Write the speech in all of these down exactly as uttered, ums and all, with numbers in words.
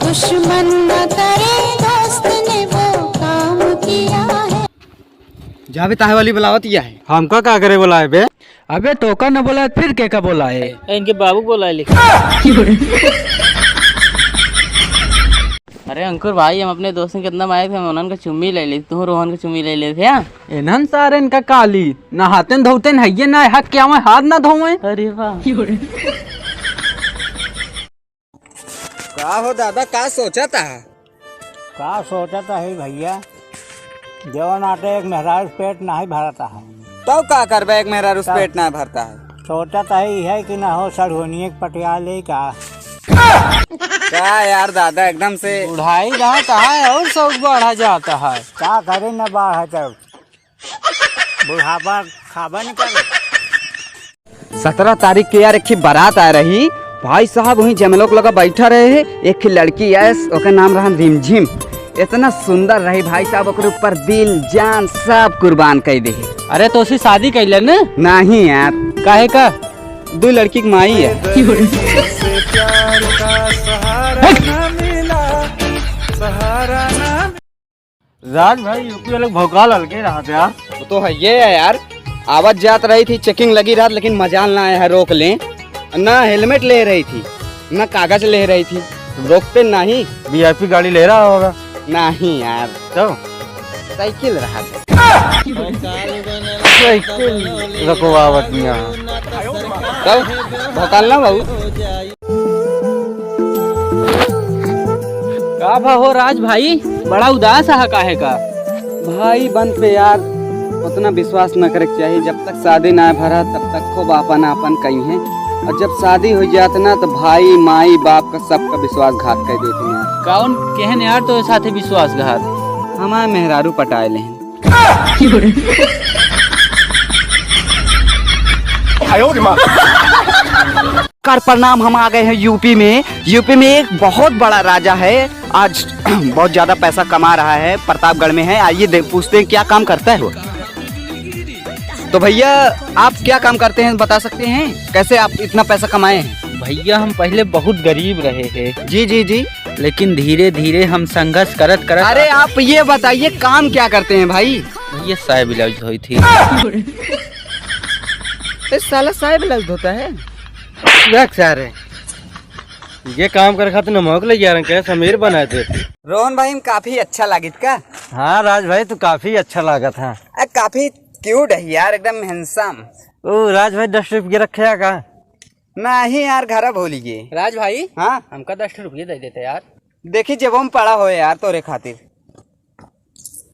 दुश्मन न करे दोस्त ने वो काम किया है। जाबे ताहे वाली बुलावत या है। हमका का करे बुलाए बे? अबे तोका न बोलाए फिर के का बोलाए? ए, इनके बाबू को बोलाए लिख। अरे अंकुर भाई, हम अपने दोस्तन के कितना मारे थे, हम उन्हन का चुम्मी ले ली, तू रोहन का चुम्मी ले ले थे, हाँ? इन्हन सारे इनका काली, नहाते धोते हइये ना, हक क्या मैं हाथ ना धोवे। अरे वाह। का हो दादा, का सोचत है? का सोचत है भैया, जवन आटे एक मेहरारू से पेट नाही भरत है। तो का करबे, एक मेहरारू से तब पेट ना भरता है? सोचत है यह कि ना हो सढ़ुनिये के पटिया ले का। का यार दादा, एकदम से बुढ़ाई रहा कहाँ है और शौक बढ़ा जाता है। का करे न बढ़ा तब। बुढ़ापा खाबा नहीं करे। सतरह तारीख के यार एक ठे बारात आए रही, भाई साहब वहीं जयमलोक लगा बैठा रहे हैं, एक ठे लड़की आए, ओकर नाम रहा रिमझिम। इतना सुंदर रही भाई साहब, ओकर ऊपर दिल जान सब कुर्बान कर दे। अरे तो उसी शादी कैले न? नहीं यार। काहे का? दो लड़की की माई है। राज भाई, यूपी वाले भौकाल हल्के रहत यार। वो तो है ये है यार, आवत जात रही थी, checking लगी रहत, लेकिन मजाल ना आया है, रोक लें। ना helmet ले रही थी, ना कागज ले रही थी, रोकते नहीं। VIP गाड़ी ले रहा होगा। नहीं यार। तो? साइकिल रहा था। साइकिल रखवावत यहाँ। तब भौकाल ना बाबू। का भा हो राज भाई, बड़ा उदास आहा काहे का? भाई बन पे यार उतना विश्वास न करे के चाहिए। जब तक शादी ना भरा तब तक खूब आपन आपन कही हैं, और जब शादी हो जात ना तो भाई माई बाप का सबका विश्वासघात कर देते हैं यार। कौन केहन यार तो साथे विश्वासघात? हमारे मेहरारू पटाए लेहन। कर प्रणाम, हम आ गए हैं यूपी में। यूपी में एक बहुत बड़ा राजा है, आज बहुत ज्यादा पैसा कमा रहा है, प्रतापगढ़ में है। आइए दे-, पूछते हैं क्या काम करता है वो। तो भैया, आप क्या काम करते हैं, बता सकते हैं? कैसे आप इतना पैसा कमाए हैं? भैया, हम पहले बहुत गरीब रहे हैं। जी, जी, जी। लेकिन धीरे धीरे हम संघर्ष करत करत अरे, आप ये बताइए, काम क्या करते हैं भाई? भैया, साय ब्लाउज धोई थी। ए, साला साय ब्लाउज धोता है? देख सारे, ये काम करे खातिर नमक ले यार, कहे समीर बना दे। रोहन भाई, हम काफी अच्छा लागित का? हाँ राज भाई, तू काफी अच्छा लागत है। आ, काफी cute है यार, एकदम handsome। ओ राज भाई, दस रुपये रखे हैं का? नहीं यार, घर भूल गए। राज भाई, हाँ? हमका दस रुपये दे देते यार। देखी जेबो में पड़ा हो यार तोरे खातिर।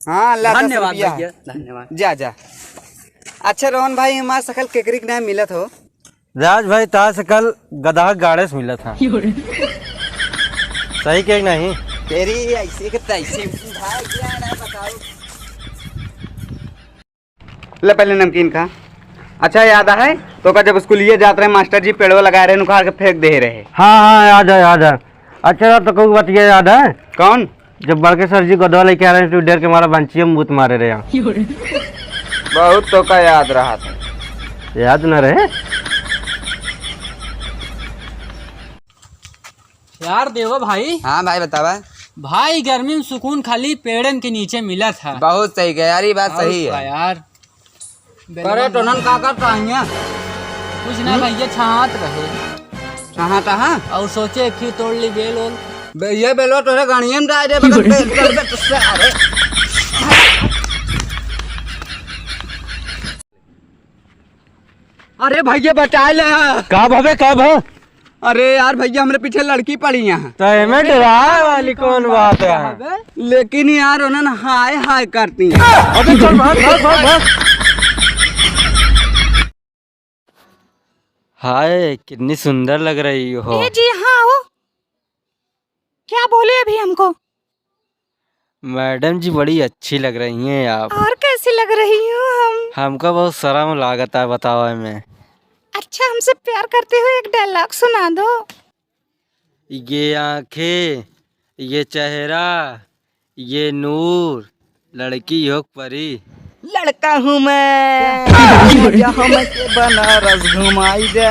हाँ, ला, दस धन्यवाद रुपया। भैया, धन्यवाद। जा, जा। अच्छा रोहन भाई, हमार सकल केकरी के नाम मिलत हो? राज भाई, तार सकल गदहा गाड़े से मिलत है। सही के नहीं? तेरी ऐसे के तैसे भाई, क्या ना बताओ। ले पहले नमकीन खा। अच्छा याद है तोका, जब स्कूलिया जात रहे, मास्टर जी पेड़वा लगाए रहे, उखाड़ के फेंक दे रहे। हाँ, हाँ, याद है, याद है। अच्छा, तो कोई बात ये याद है? कौन? जब बड़के सर जी गोदवा लेके आ रहे हैं, तो डर के मारा बंचिया में बूत मारे रहे हैं। बहुत तोका याद रहा था। याद न रहे? यार देवा भाई। हाँ भाई, बतावा। भाई, गर्मी में सुकून खाली पेड़न के नीचे मिलत है। बहुत सही कहे यार, ये बात और सही का है। यार। करे तो नन का करता है यहाँ? कुछ ना भैया, छाँत रहे। छाँत, हाँ? और सोचे एक ही तोड़ ली बेल ओल। बे, ये बेलो तोरे गाड़िए में डाल दे, बगल बेल कर दे, तुझसे, अरे। अरे भैया, बचा ले। का भवे, का भा? अरे यार भैया, हमरे पीछे लड़की पड़ी यहाँ। तो एमे डराए वाली कौन बात है? लेकिन यार, उन्होंने हाय हाय करती हैं। अबे चल भाग, भाग, भाग, भाग। हाय, कितनी सुंदर लग रही हो। ए जी, हाँ हो। क्या बोले अभी हमको? मैडम जी, बड़ी अच्छी लग रही हैं आप। और कैसी लग रही हूँ हम? हमका बहुत शर्म लागत है बतावे में। अच्छा, हमसे प्यार करते हुए एक dialogue सुना दो। ये आंखें, ये चेहरा, ये नूर, लड़की हो परी। लड़का हूँ मैं। आजा हमके बनारस घुमाई दे।